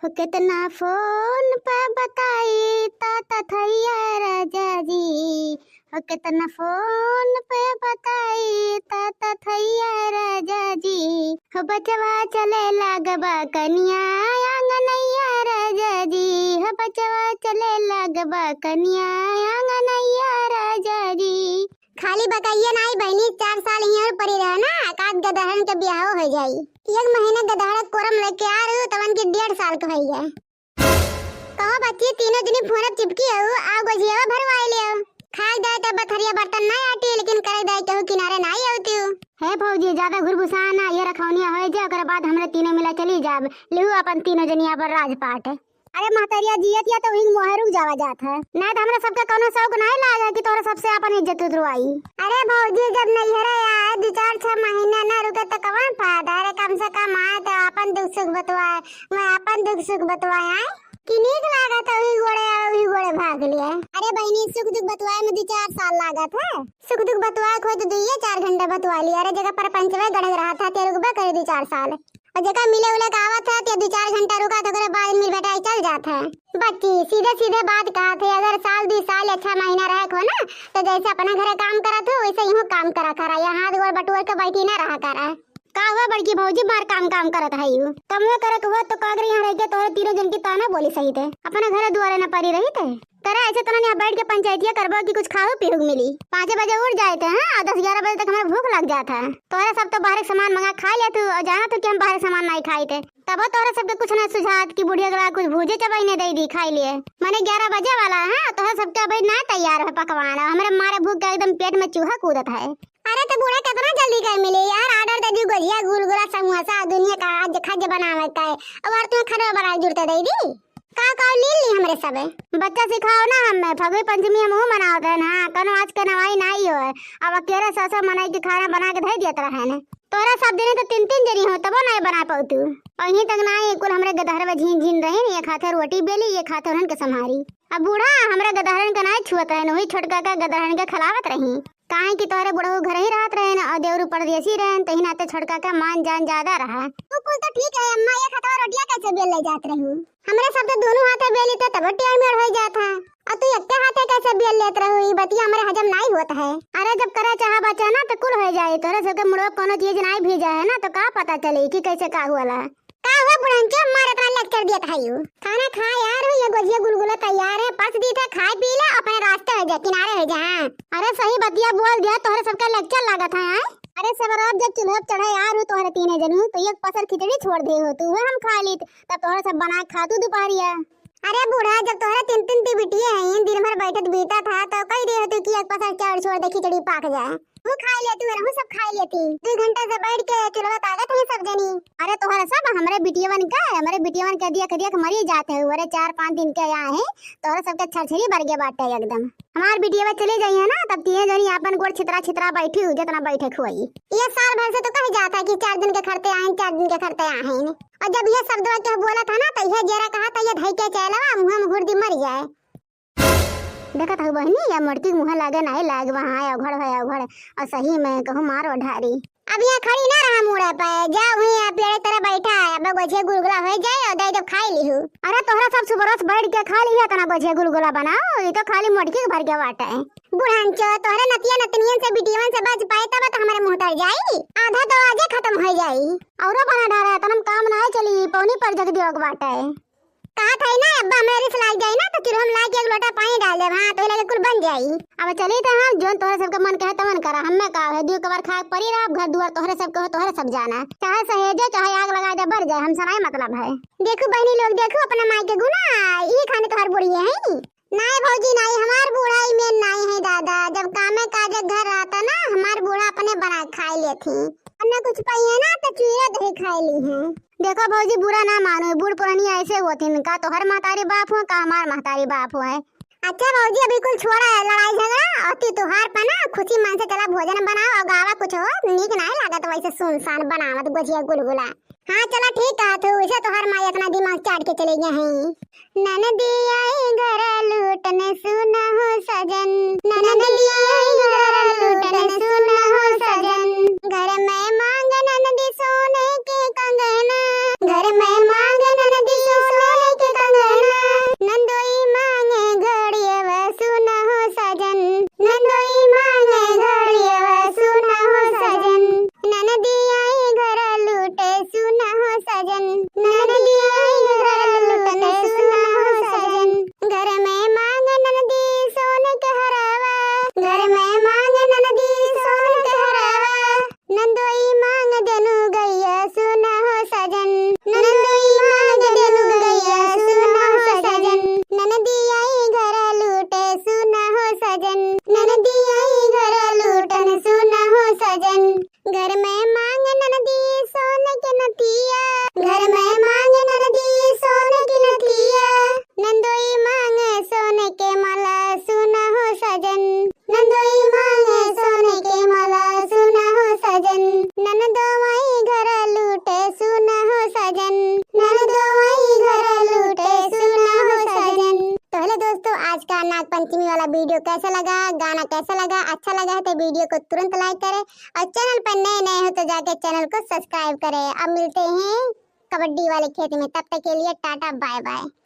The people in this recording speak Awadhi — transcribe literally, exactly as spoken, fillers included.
हो केतना फोन पे बताई ता तथैया राजा जी, हो केतना फोन पे बताई ता तथैया राजा जी, हो बचवा चले लागबा कनिया आंगनैया राजा जी, हो बचवा चले लागबा कनिया आंगनैया राजा जी। खाली बकैया नाई बहिनी, चार साल हियाँ परी रहे ना, एकाध गदहन के बियाहो हो जाई। एक महीना गदहरा कोरम लेके आ रही हूँ, तवन की डेढ़ साल के भैया। कहो बच्ची, तीनों जनी फोन चिपकी हो, आओ गोझियावा भरवाई ले। खाए दाए त बथरिया बर्तन ना आटी, लेकिन करे दाए केहू किनारे ना आवती। हे भौजी, ज्यादा घुरघुसा ना, ये रखौनिया हो जाए, ओकरे बाद हमरे तीनों मिला चली जाब। लिहू अपन तीनों जनी अपन राजपाट। अरे महतरिया, जियत या तो वही मोहे रुक जावा जात है, नहीं तो हमरा सबके कौनो शौक नहीं लागे कि तोहरे सबसे अपन इज्जत उतरवाई। अरे भौजी, जब नैहरे आए दो चार छह महीना ना रुके तो कवन फायदा? अरे कम से कम आए तो अपन दुख सुख बतवाए, मैं अपन दुख सुख बतवाए आए कि नीक लागत है, वही गोड़े आवे, वही गोड़े भाग लिए। अरे बहिनी, सुख दुख बतवाए में दो चार साल लागत है। सुख दुख बतवाए खोए तो दुइये चार घंटा बतवा लिया। अरे जगह पर पंचवे गढ़ रहा था, ते रुकबे करे दो चार साल। और जेका मिले उले का आवत है, ते दो चार घंटा रुका तो ओकरे बाद मिल भेटाई चल जात है। बच्ची, सीधे सीधे बात कहत है, अगर साल दो साल अच्छा महीना रहे को ना, तो जैसे अपने घरे काम करत हो, वैसे यूं काम करा करा, यहाँ हाथ गोड़ बटुर के बैठी ना रहा करा। का हुआ बड़की भौजी, मार काम काम करत है यू? कमवे करे के हुआ तो का करे, यहाँ रह के तोहरे तीनों जन की ताना बोली सही थे, अपने घरे दुआरे न परी रही थे। तोरा ऐसे तो ना यहाँ बैठ के पंचायतिया करबो कि कुछ खाहू पीहू के मिली। पाँचे बजे उठ जाए थे, हाँ, और दस ग्यारह बजे तक हमें भूख लग जात है। तोहरे सब तो बाहर के सामान मंगा खा ले तू, और जाना तो कि हम बाहर के सामान नहीं खाई थे। तबो तोहरे सबके कुछ ना सुझात कि बुढ़िया गला कुछ भूजे चबाई ने दे दी, खाई लिए। माने ग्यारह बजे वाला है, हाँ, तोहरे सबके अभी ना तैयार है पकवान, और हमरे मारे भूख के एकदम पेट में चूहा कूदत है। अरे तो बूढ़ा कितना जल्दी कर मिले यार, order दे दी गोझिया, गुलगुला, समोसा, दुनिया का आज खज बनावे का है। अब और तुम्हें खाना बनाए जुड़ते दे दी। का का लील ली हमरे सबे? बच्चा सिखाओ ना हमें, फगुई पंचमी हम हूँ मनावत है ना, कनो आज के नवाई नाई होए। अब अकेले ससुर मनई के खाना बना के धई दियत रहे ने। तोरा सब दिन तो तीन तीन जनी हो, तबो नाई बना पाऊ तू। अहीं तक नाई कुल हमरे गदहर में झीन झीन रही, एक हाथे रोटी बेली, एक हाथे उन्हन के संभारी। अब बूढ़ा हमरे गदहरन के नाई छुअत है, वही छोटका का गदहरन के खिलावत रही। काहे कि तोहरे बुढ़ऊ घर ही रहत रहेन और देवरू परदेसी रहेन, तही नाते छोटका का मान जान ज्यादा रहा। तू कुल तो ठीक है अम्मा, एक हथवा रोटिया कैसे बेल ले जात रहू? हमरे सब तो दोनों हाथे बेली तो तब टेढ़ मेढ़ हो जात है, और तू एक हाथे कैसे बेल लेत रहू? ई बतिया हमरे हजम नाई होत है। अरे जब करे चाहा बचा ना तो कुल हो जाए, तोहरे सबके मुड़वा कोनो चीज नाई भीजा है ना, तो का पता चले कि कैसे का हुआ ला। का हुआ बुढ़न के मार इतना lecture दियत है यू? खाना खा यार, ये गोझिया गुलगुला तैयार है, परस दी थे, खाए पी ले, अपने रास्ते हो जा, किनारे हो जा। हाँ। अरे सही बतिया बोल दिया, तोहरे सबका lecture लागत है, आय? अरे सवराब जब चूल्हा पे चढ़े यार हो तोहरे तीने जन हो, तो एक पसर खिचड़ी छोड़ दे हो तू, वह हम खा लीत, तब तोहरे सब बना के खा तू दोपहरिया। अरे बूढ़ा, जब तोहरे तीन तीन ती बिटिये हैं, दिन भर बैठत बीता था, तो कही दे हो तू कि एक पसर चाउर छोड़ दे, खिचड़ी पाक जाए। तू खाई लेती, रहू सब खाई लेती। दू घंटा से बैठ के चूल्हा ताकत है सब जनी। अरे तोहरे सब हमरे बिटियवन का, हमरे बिटियवन के दिया के दिया के मरी जात है। अरे चार पाँच दिन के यहाँ है, तोहरे सबके छरछरी बर गया बाटे एकदम। हमार बिटियवा चली जाई है ना, तब तीन जनी आपन गोड़ छितरा छितरा बैठी हो, जितना बैठे खुआई। ये साल भर से तो कही जाता है कि चार दिन के खरते आए, चार दिन के खरते आए हैं। और जब ये शब्द के बोला था ना, तो ये जेरा कहा था, ये धई के चैलवा मुँह में हुर्दी मर जाए। देखत हऊ बहिनी, या मोटकी के मुँह लागे नाई लाग, वहाँ अवघड़ है अवघड़। और सही में कहूँ मारो ढारी। अब यहाँ खड़ी ना रहा मुड़े पे, जा वहीं यहाँ पेड़े तरह बैठा है, अब गोझे गुलगुला हो जाए और दे जब खाई लिहू। अरे तोहरा सब सुबह रोज बैठ के खा लिया तना गोझे गुलगुला बनाओ, ये तो खाली मोटकी के भर के बाटे। बुढ़ांचो, तोहरे नतिया नतनियन से बिटियवन से बच पाए तब तो हमारे मुँह तर जाई, आधा तो आजे खत्म हो जाई। औरो बना ढारा, तनम काम ना चली, पौनी पर जग दियो के बाटे। कहत हई ना, अब्बा हमरे रिस लाग जाई ना, तो चूल्हा में लाग के एक लोटा पानी डाल देब, हाँ, तो लगे कुल बन जाई। अब चली तो हम, जोन तोहरे सबके मन कहे तवन करा, हमें का है, दू कबार खाए परी रहा, घर दुआर तोहरे सब कहो, तोहरे सब जाना, चाहे सहेजे, चाहे आग लगा दे, बर जाए, हमसे नाई मतलब है। देखू बहनी लोग, देखू अपना माई के गुना, ई खाने तोहर बुढ़िया है। नाई भौजी नाई, हमार बूढ़ा ई मेन नाई है दादा, जब कामे काजे घर रहता ना, हमार बूढ़ा अपने बना के खाई लेती, और ना कुछ पाइए ना, तो चूरा दही खाई ली है। देखो भौजी, बुरा ना मानो, बूढ़ पुरानी ऐसे होती हैं, का तोहर महतारी बाप हो, का हमार महतारी बाप हो है। अच्छा भौजी, अभी कुल छोड़ा है लड़ाई झगड़ा, और ती त्योहार पर ना खुशी मन से चला भोजन बनाओ और गावा कुछ हो, नीक नाई लागत वैसे सुनसान बनावत गोझिया गुलगुला। हाँ चला ठीक कहा तू, इसे तोहर माई इतना दिमाग चाट के चले गए हैं। ननदी आई घर लूटन सुना हो सजन, ननदी आई घर लूटन सुना हो सजन, घर में मांग ननदी सोने के कंगना, घर में मांग ननदी सोने नाग पंचमी वाला वीडियो कैसा लगा, गाना कैसा लगा? अच्छा लगा है तो वीडियो को तुरंत लाइक करें और चैनल पर नए नए हो तो जाके चैनल को सब्सक्राइब करें। अब मिलते हैं कबड्डी वाले खेत में, तब तक के लिए टाटा बाय बाय।